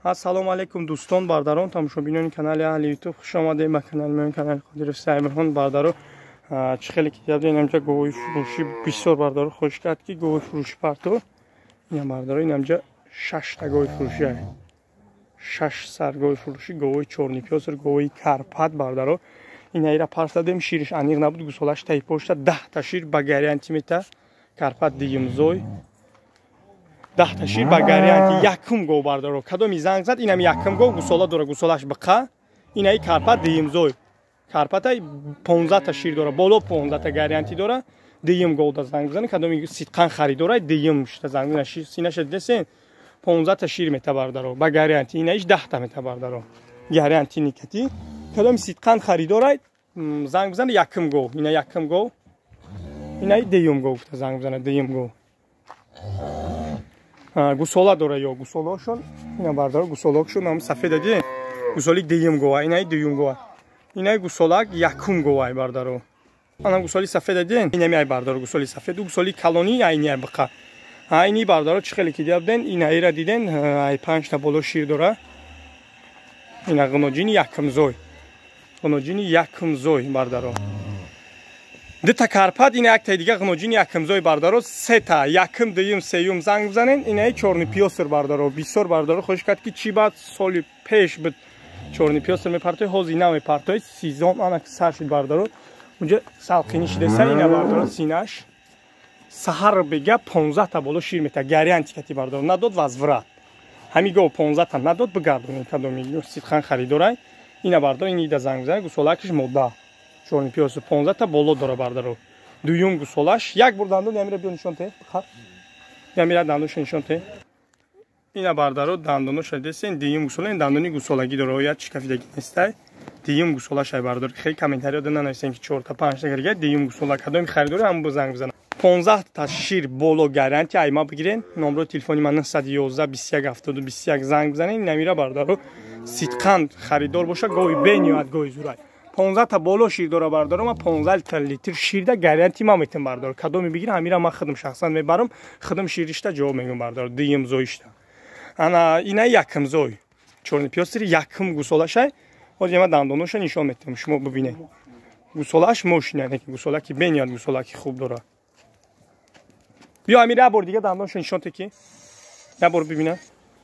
Ассалому алайкум дӯстон, бардарон, тамошобинони канали Аҳли Ютуб, хуш омадед ба канали ман, канали Қодиров Саймирхон. Бардаро, чӣ хеле ки дидед, инамҷа говои фурӯшӣ бисёр бардаро хоҳиш кард, ки говои фурӯшӣ парто. Ина бардаро, инамҷа шашта говои фурӯшӣ, шаш сар говои фурӯшӣ, говои чорнипёср, говои карпат бардаро. Инаира парс дадем, шириш аниқ набуд, гусолаш таи пошта, 10та шир ба гарантӣ мета, карпат дуюмзой. 10та шир ба гарантӣ, якум гов бардаро. Кадоми занг зад, инам якум гов, гусола дора, гусолаш биқа. Инаи карпат дуюмзой. Карпатай 15та шир дора, боло 15та гарантӣ дора. Дуюм гов да занг бизане, кадоми сидқан харидорай, дуюм шта занг бизане. Синаша дидесен, 15та шир мета бардаро, ба гарантӣ. Инаиш 10та мета бардаро. Гарантӣ никати. Кадоми сидқан харидорай, занг бизане, якум гов. Ина якум гов. Инаи дуюм гов гуфта занг бизане, дуюм гов. Гусола дора ё гусолаошон, ина бардор гусолаошон ҳам сафед ади, гусоли дуюм гова, инаи дуюм гова, инаи гусолак якум гова бардаро. Ана гусоли сафед ади, инами ай бардор гусоли сафед, гусоли калони айни ай биқа. Айни бардоро чӣ хеле ки дидабден, инаира диден, ай 5та боло шир дора. Ина ғуноҷини якумзой, ғуноҷини якумзой бардаро. Дута карпат, ина яктаи дига ғуноҷини якумзой бардаро, сета, якум, дуюм, сеюм занг бизанен. Инаи чорни пёср бардаро. Бисёр бардаро хоҳиш кард, ки чӣ баъд соли пеш буд чорни пёср мепартои, ҳозир намепартои, сезон ана сар шуд бардаро. Унҷа салқинӣ шидеса, ина бардаро синаш. Саҳар бега 15та боло шир мета, гарантӣ кати бардаро, надод возврат. Ҳами гов 15та надод, бигардонед кадоми сидқан харидорай. Ина бардаро, ин ида занг бизанед, гусолакиш мода. Чорни пёср 15та боло дора бардаро. Дуюм гусолаш, як бор дандон ямира биё нишон те. Ямира дандоншо нишон те. Ина бардаро дандоноша десен, дуюм гусола, ин дандони гусолагӣ дора, я чӣ кафидаги нестай. Дуюм гусолаш ай бардаро. Хеле комментариё да нанависен, ки 4та 5та карга, дуюм гусола кадоми харидори ҳам бо занг бизанад. 15та шир боло гарантия айма бигирен. Номро телефони ман 911 21 72 21 занг бизанед. Намира бардаро сидқан харидор боша, гови бениҳоят гови зурай. 15та боло шир дора бардаро, ман 15 литр ширда гарантӣ ман метам бардаро. Кадоми бигирам, ҳамира ман худам шахсан мебарам, худам ширишта ҷавоб мегӯям бардаро, дуюм зоишта. Ана ина якум зой. Чорни пёсри якум гусолашай. Ҳозир ман дандоноша нишон метам, шумо бибинед. Гусолаш мошина, не ки гусолаки бениҳоят гусолаки хуб дора. Биё амир, як бор дига дандонша нишон те, ки як бор бибинам.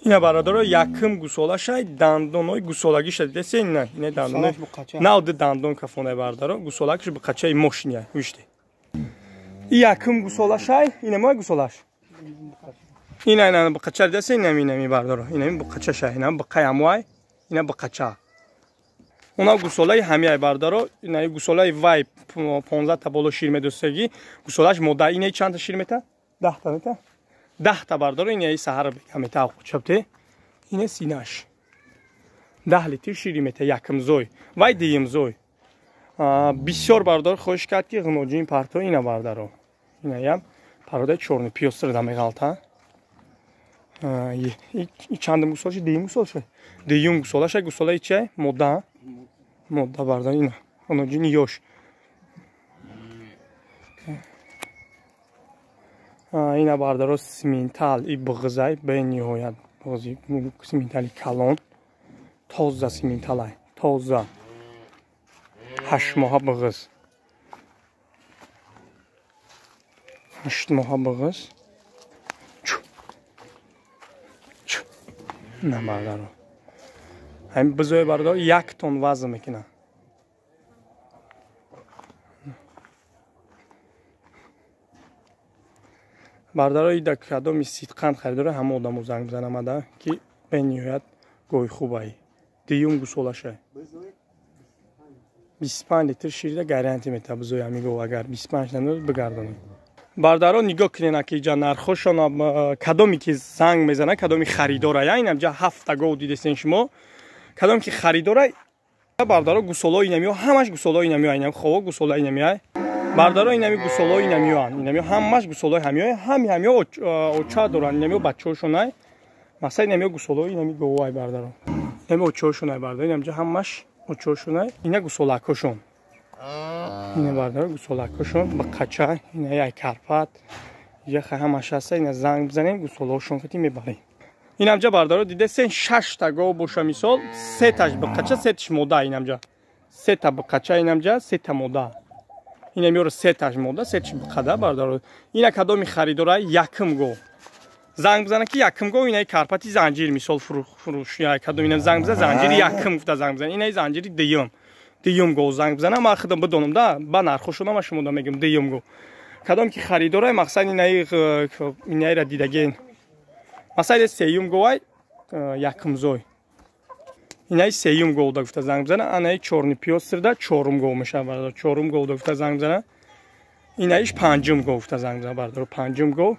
Ина бародаро якум гусолашай, дандонои гусолагиша дидесе, ина, ина дандоной. Нав ду дандон кафонай бардаро, гусолакиш биқачаи мошиня, гӯште. И якум гусолашай, ина мой гусолаш. Ина ина биқача дидесе, ина ина бардаро. Ина биқачашай, ина биқай амвай, ина биқача. Уна гусолаи ҳамияй бардаро, ина гусолаи вай 15та боло шир медостагӣ, гусолаш мода, ина чандта шир мета? 10та мета? 10та бардаро, инаи саҳар бега мета чапте. Ина синаш. 10 литр шири мета якумзой, вай дуюмзой. Бисёр бардаро хоҳиш кард, ки ғуноҷини парто, ина бардаро. Инаям пародаи чорни пёср да меғалта. И чандум гусолаши? Дуюм гусолаши. Дуюм гусолаша, гусолаи чай? Мода. Мода бардаро, ина. Ғуноҷини ёш. Ина бардаро симентал и бағзай бениҳоят бағзи симентали калон, тоза сименталай, тоза 8 моҳа бағз, 8 моҳа бағз. На бардаро, ҳамин бизои бардаро 1 тон вазн мекунад. Бардаро ида кадоми сидқан харидора, ҳама одамо занг бизанамада, ки бениҳоят гови хубай. Дуюм гусолашай. 25 литр ширда гарантия мета бизои ҳами гов, агар 25 надод бигардонед. Бардаро нигоҳ кунед, ки иҷа нархошон, кадоме ки занг мезана, кадоми харидора, я инамҷа 7та гов дидесен шумо, кадоме ки харидора бардаро, гусолои инамиё ҳамаш гусолои инамиё, инам хова гусолои инамиё. Бардаро инами гусолои инамиёанд, инамиё ҳамаш гусолои ҳамиё, ҳами ҳамиё оча доранд, инамиё бачаҳошонай. Масалан инамиё гусолои инами говай бардаро. Инами очаҳошонай бардаро, инамҷа ҳамаш очаҳошонай. Ина гусолакҳошон. Ина бардаро гусолакҳошон ба қача, ина яй карпат. Ия ҳамаш ҳаста, ина занг бизанем, гусолаҳошон хати мебарем. Инамҷа, бардаро, дидесен, шашта гов боша, мисол, сеташ биқача, сеташ мода. Инамҷа сета биқача, инамҷа сета мода, инам ёро сеташ мода, сеташ биқада, бардаро. Ина кадоми харидора, якм гов занг бизана, ки якм гов инаи карпати занҷир, мисол, фурӯш. Кадом инам занг бизана, занҷири якм гуфта занг бизана, инаи занҷири дуюм, дуюм гов занг бизана, ман худам бидонам да ба нархошона, ма шумо да мегӯям. Дуюм гов кадом ки харидора, мақсад, инаира дидаген, масалан, сеюм говай, якумзой, инаи сеюм гов да гуфта занг бизана. Анаи чёрный пёстрда чорум гов мешавад, чорум гов да гуфта занг бизана. Инаиш панҷум гов гуфта занг бизана, бардаро, панҷум гов.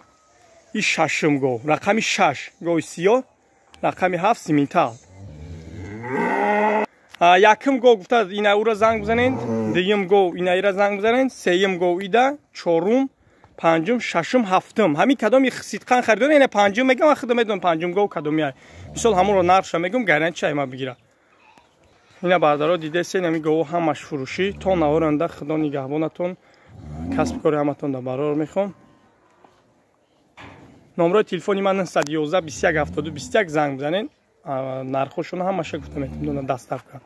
И шашум гов, рақами 6, гови сиёҳ, рақами 7, симентал. Якум гов гуфта ина ура занг бизанед, дуюм гов инаира занг бизанед, сеюм гов ида, чорум, панҷум, шашум, ҳафтум. Ҳамин кадоми сидқан харидор, ина панҷум мегам, ман худам медонам панҷум гов кадоми. Мисол, ҳамонро нархша мегӯм, гарантия ма бигира. Ина, бардаро, дидесен, ҳамин гово ҳамаш фурӯшӣ. То наворанда худо нигаҳбонатон, касби кори ҳаматон да барор мехоҳам. Номрои телефони ман 911 21 72 21, занг бизанед, нархошона ҳамаша гуфта метавонам, доставка.